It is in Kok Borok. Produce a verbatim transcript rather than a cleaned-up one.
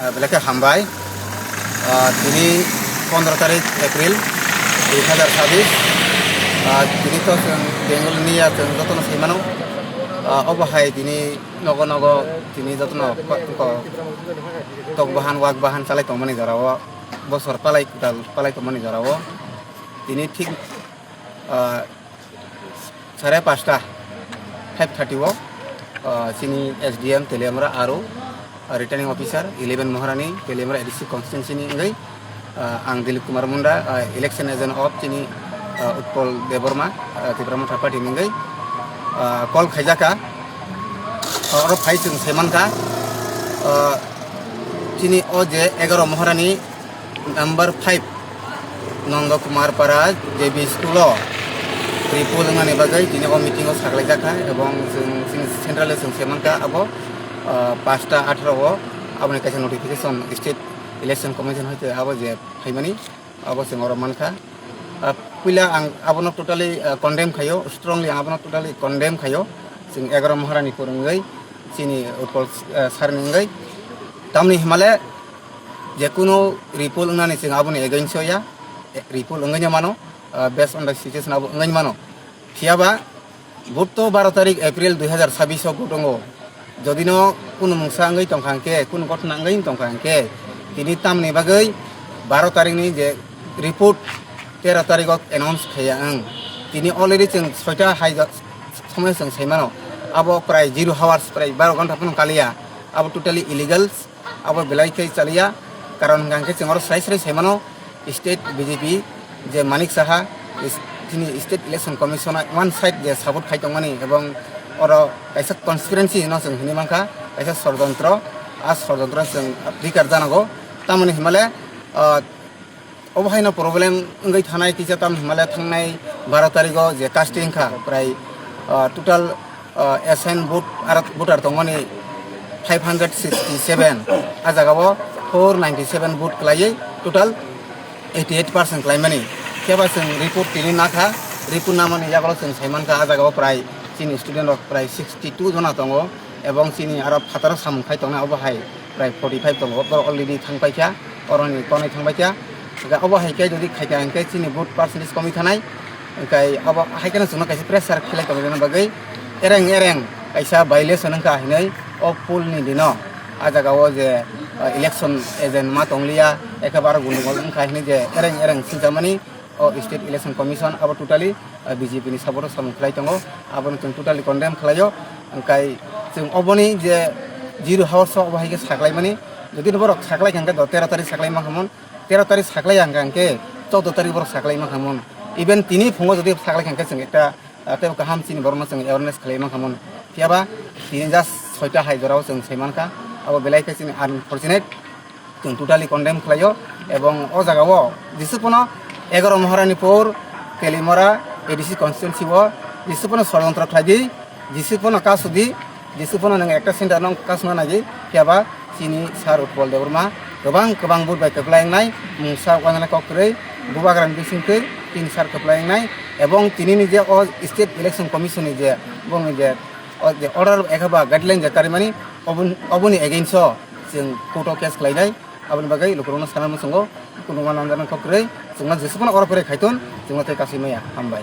Ah, belai khe hambai. Ah, tini pondro tarik April dui hazar chabbish. Ah, tini to chwng Bengal ni ya chwng jotono sai mano. Ah, obo hai tini nogo nogo tini jotono ko-, ko-, tok bahan, wak bahan chalai tongmani jora o, bosor palai kwtal palai tongmani jora o. Tini thik, ah, sare pasta, five thirty o, ah, chini S D M Teliamura aro, ah, returning officer eleven Maharani Teliamura A D C constituency ni wngwi, ah, ang Dilip Kumar Munda, ah, election agent of chini, ah, Utpal Debbarma, ah, Tipra Motha Party ni wngwi, ah, call khaijakha. Ah, oro phai chwng sai mankha, ah, chini o je egaro Maharani number five Nondo Kumar Para J B school o report wngnani bagwi tini o meeting o saklaijakha, ebong chwng chini central o chwng se mankha abo, ah, pasta atharo o aboni kaisa notification state election commission hoite abo je phaimani abo chwng oro mankha. Ah, puila ang abono totally, ah, condemn khaio, strongly ang abono totally condemn khaio. Chwng egaro Maharani pur wngwi chini Utpal, ah, sir ni wngwi tamni himale je kunu report wngnani chwng aboni against o ya, report wngwi mano, ah, based on the situation abo wngwi mano. Phiyaba vote to baro tarik April dui hazar chabbish o vote wngo. Jodi no kunu mungsa wngwi tongkha hwnkhe, kunu ghotona wngwi tongkha hwnkhe, tini tamni bagwi baro tarik ni je report tero tarik o announce khaiya wng. Tini already chwng soita hai somoi chwng sai mano. Abo prai zero hours, prai baro ghonta phano kaliya. Abo totally illegal. Abo belai khe chaliya, karon hwnkha hwnkhe chwng oro srai srai sai mano, state B J P je Manik Saha is-, chini state election commission o one side je support khai tongmani, ebong oro kaisa conspiracy no chwng hinwi mankha, kaisa sorojontro, a sorojontro chwng rikar janago, tamoni himale, ah, Obo haino problem wngwi thanai kisa tam himale thangnai baro tarigo je casting kha prai, ah, total, ah, assign vote aro voter tongmani five hundred sixty seven, a jagao four ninety seven vote kwlaiwi total eighty eight percent kwlaimani. Khe ba chwng report tini nakha, report namani yagulo chwng saimankha a jagao prai chini student rok prai sixty two jona tongo, ebong chini aro phataro samung khai tongnai obo hai prai forty five tongo, borok already thang paikha. Oroni konai thangbai kha. Hwnkhe obo hai khe jodi khaikha hwnkhe chini vote percentage komwi thanai. Hwnkhe obo hai kheno chwngno kaisa pressure khlai tongna bagwi ereng ereng kaisa violation wngkha hinwi o poll ni dino a jagao je, uh, election agent ma tongliya, ekebare gundugol wngkha hinwi je ereng ereng sinjamani o State Election Commission abo totally, uh, B J P ni support o samung khlai tongo, abono chwng totally condemn khlaio. Hwnkhe chwng oboni je zero hours o obo hai khe saklaimani, jodi borok saklai kha hwnkhe do tero tarik saklai mankhamon, tero tarik saklai ya hwnkha hwnkhe choudo tarik borok saklai mankhamon. Even tini phungo jodi saklai kha hwnkhe chwng ekta, ah, teibo kaham chini borokno chwng awareness khlai mankhamon. Phiyaba tini just soita hai jorao chwng sai mankha, abo belai khe chini unfortunate, chwng totally condemn khlaio. Ebong o jagao jesuk phano egaro Maharani pur Telimora A D C constituency o jesuk phano sorojontro khlai di, jesuk phano kasudi, jesuk phano nwng ekta center no kasuna nai di, phiyaba chini Sir Utpal Debbarma kwbang kwbang vote bai kwplai wngnai, mungsa uanana kok kwrwi, bubagrani bisingtwi tini sir kwplai wngnai, ebong tini ni je o State Election Commission ni je bongni je o je order ekha ba guideline je karimani obon-, oboni against o chwng court o case khlainai, aboni bagwi lukurokno sana muchungo, kunu uanana kok kwrwi, chwngno jesuk phano oro pore khaitun, chwngno tei kasui maya, hambai.